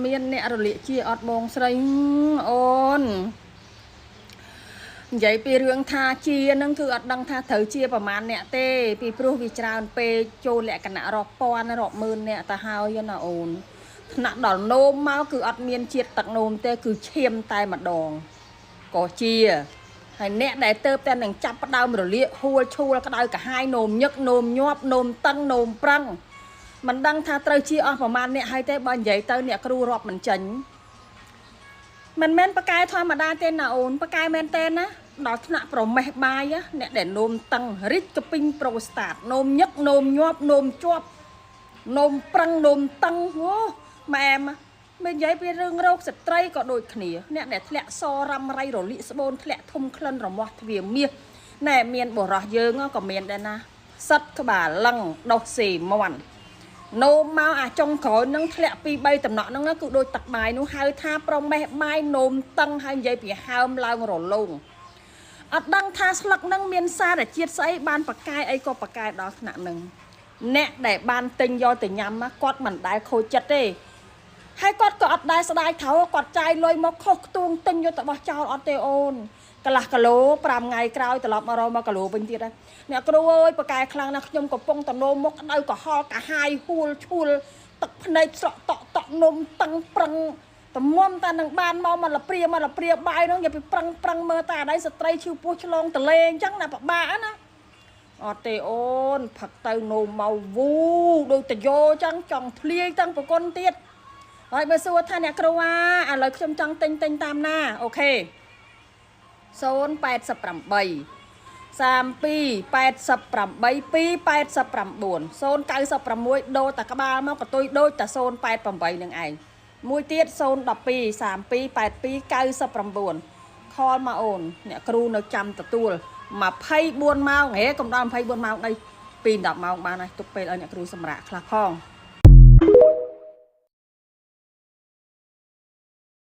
មានអ្នករលាកជាអត់បងស្រីអូននិយាយពីរឿងថាជានឹងគឺអត់ដឹងថាត្រូវជាប្រមាណអ្នកទេ ពីព្រោះវាច្រើនពេកចូលលក្ខណៈរាប់ពាន់រាប់ម៉ឺនអ្នកទៅហើយណាអូនថ្នាក់ដល់នោមមកគឺអត់មានជាតិទឹកនោមទេគឺឈាមតែម្ដងក៏ជាហើយអ្នកដែលទៅតែនឹងចាប់ផ្ដើមរលាកហួលឈួលក្តៅកាហាយនោមញឹកនោមញាប់នោមតឹងនោមប្រឹងមិនដឹងថាត្រូវជាអស់ប្រមាណអ្នកហើយទេបើនិយាយទៅអ្នកគ្រូរាប់មិនចេញមិនមែនប៉កែធម្មតាទេណាអូនប៉កែមែនទេណាដល់ថ្នាក់ប្រមេះបាយអ្នកដែលនោមតឹងរិចកពីងប្រូស្តាតនោមញឹកនោមញាប់នោមជាប់នោមប្រឹងនោមតឹងអូម៉ែមមិននិយាយពីរឿងរោគស្ត្រីក៏ដូចគ្នាអ្នកដែលធ្លាក់សរ៉ាំរៃរលាកស្បូនធ្លាក់ធំក្លិនរមាស់ទ្វាមាសណែមានបរោះយើងក៏មានដែរណាសិតក្បាលលឹងដោះសេមន់នោមមកអាចុងក្រោយនឹងធ្លាក់ពី3តំណក់ហ្នឹងគឺដូចទឹកបាយនោះហៅថាប្រមេះបាយនោមតឹងហើយនិយាយពីហើមឡើងរលោងអត់ដឹងថាស្លឹកនឹងមានសារជាតិស្អីបានបកែអីក៏បកែដល់ថ្នាក់នឹងអ្នកដែលបានទិញយកទៅញ៉ាំគាត់មិនដែលខូចចិត្តទេហើយគាត់ក៏អត់ដែលស្ដាយថោគាត់ចាយលុយមកខុសខ្ទួងទិញយកទៅបោះចោលអត់ទេអូនកន្លះគីឡូ5ថ្ងៃក្រោយត្រឡប់មករក1គីឡូវិញទៀតហើយអ្នកគ្រូអើយប៉កែខ្លាំងណាស់ខ្ញុំកំពុងតនោមុខក្តៅក្រហល់កាហាយហួលឈួលទឹកភ្នែកស្រក់តក់តក់នំតឹងប្រឹងតំមតានឹងបានមកមកលព្រាមកលព្រាបាយហ្នឹងอย่าไปប្រឹងប្រឹងមើលតាអីស្ត្រីឈឺពោះឆ្លងតលេអញ្ចឹងណាពិបាកណាអត់ទេអូនផឹកទៅនោមមកវូដូចតយោអញ្ចឹងចង់ធ្លាយតាំងប្រគុណទៀតហើយបើសួរថាអ្នកគ្រូអាឥឡូវខ្ញុំចង់ទិញទិញតាមណាអូខេ088 32 88 289 096ដូរតាក្បាលមកកតុយដូចតា088នឹងឯងមួយទៀត012 32 82 99ខលមកអូនអ្នកគ្រូនៅចាំទទួល24ម៉ោងហេកុំដល់24ម៉ោងអី2 10ម៉ោងបានហើយទុកពេលឲ្យអ្នកគ្រូសម្រាកខ្លះផង